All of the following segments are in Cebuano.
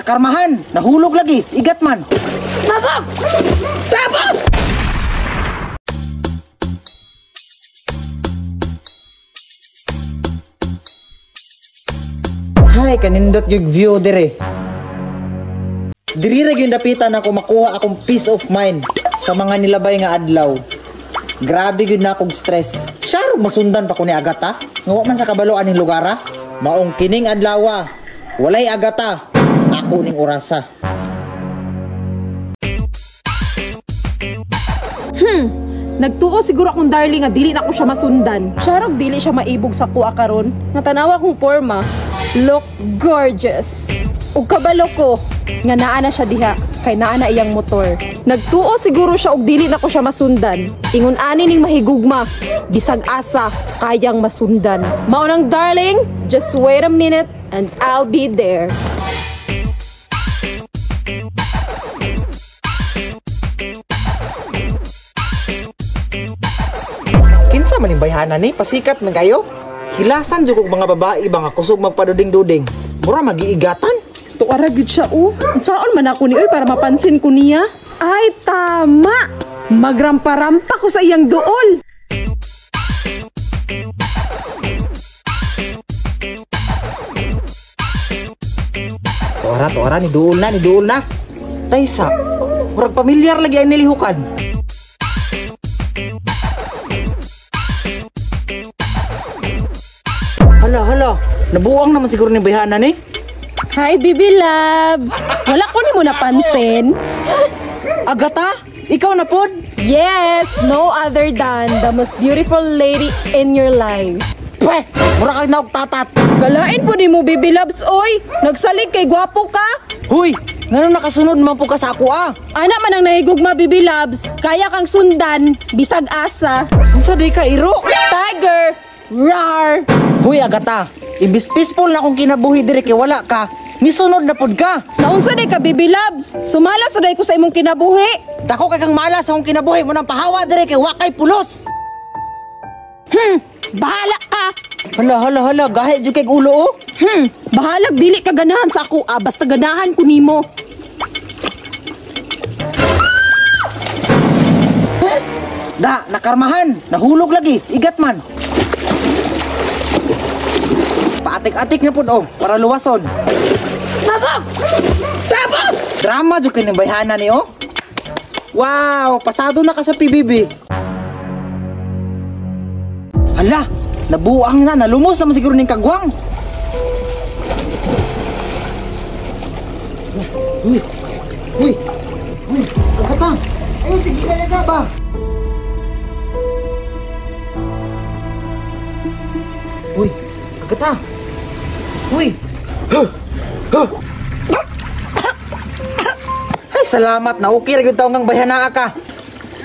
nakarmahan. Nahulog lagi, igat man. Tabok! Tabok! Hay, kanindot yung view dire. Diri ra gyud dapitan ako makuha akong peace of mind sa mga nilabay nga adlaw. Grabe gyud na akong stress. Syarog masundan pa ko ni Agata. Nga wa man sa kabalo aning lugara. Maong kining adlawa, walay Agata. Ako ning orasa. Nagtuo siguro akong darling nga dili na ko siya masundan. Syarog dili siya maibog sa kuha karon. Nga tanawa akong porma. Look gorgeous. Ug kabalo ko nga naa na siya diha kay naa na iyang motor. Nagtuo siguro siya og dili na ko siya masundan. Ingon ani ning mahigugma, bisag asa kayang masundan. Mao nang darling, just wait a minute and I'll be there. Kinsa man ning bayhana ni, pasikat man kayo. Hilasan jud kog mga babae ba nga kusog magpaduding-duding. Mura magiigatan. Tuara gyud siya oh. Unsaon man ako ni oy para mapansin ko niya? Ay tama. Magrampa-rampa ko sa iyang duol. Tuara, tuara ni duol na, ni duol na. Taysa, murag pamilyar lagi ang nilihukan. Hala, hala. Nabuang naman siguro ni bayhana ni. Hi, baby loves. Wala ko nimo napansin. Agata, ikaw na pod? Yes, no other than the most beautiful lady in your life. Pweh, mura kag naog tatat. Galain po nimo, baby loves, oy. Nagsalig kay gwapo ka. Huy, ngano nakasunod man po ka sa ako ah? Ana man ang nahigugma, baby loves. Kaya kang sundan, bisag asa. Unsa di ka iro? Tiger, rar. Huy, Agata, imbis peaceful na akong kinabuhi diri kay wala ka. Misunod na pod ka. Naunsa day ka, baby loves? Sumala sa day ko sa imong kinabuhi. Dako kay kang malas sa akong kinabuhi mo nang pahawa diri kay wa kay pulos. Bahala ka. Hala, hala, hala, gahi jud kay ulo oh. Bahalag dili ka ganahan sa ako ah, basta ganahan ko nimo. Da, nakarmahan, nahulog lagi, igat man. Paatik-atik na pod oh, para luwason. Tabok! Tabok! Drama jud kay ning bayhana ni oh. Wow, pasado na ka sa PBB. Hala, nabuang na, nalumos naman siguro ning kagwang. Uy, uy, uy, Agata. Ay, sige kaya ka ba? Uy, Agata. Uy. Ay, salamat na okay ra gyud taong kang bayhanaa ka.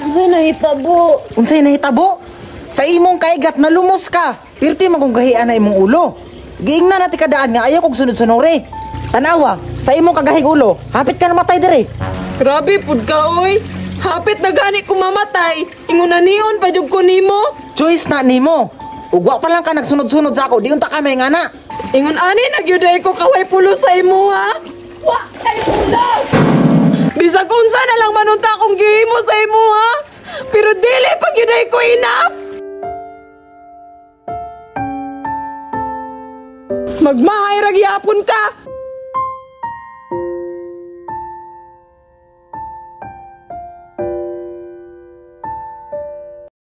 Unsay nahitabo? Unsay nahitabo? Sa imong kaigat nalumos ka. Pirti man kung gahian na imong ulo. Giingnan na ti kadaan nga ayaw kog sunod-sunore. Tanawa, sa imong kagahig ulo, hapit ka namatay dire. Grabe pud ka oy. Hapit na gani ko mamatay. Ingon na nion pa jud ko nimo. Choice na nimo. Ug wa pa lang ka nagsunod-sunod sa ako, di unta ka may ngana. Ingon ani nagyuday ko kaway pulos sa imo ha. Wa kay pulos. Bisag unsa na lang manunta akong gihimo sa imo ha. Pero dili pag yuday ko enough. Magmahay ra gyapon ka.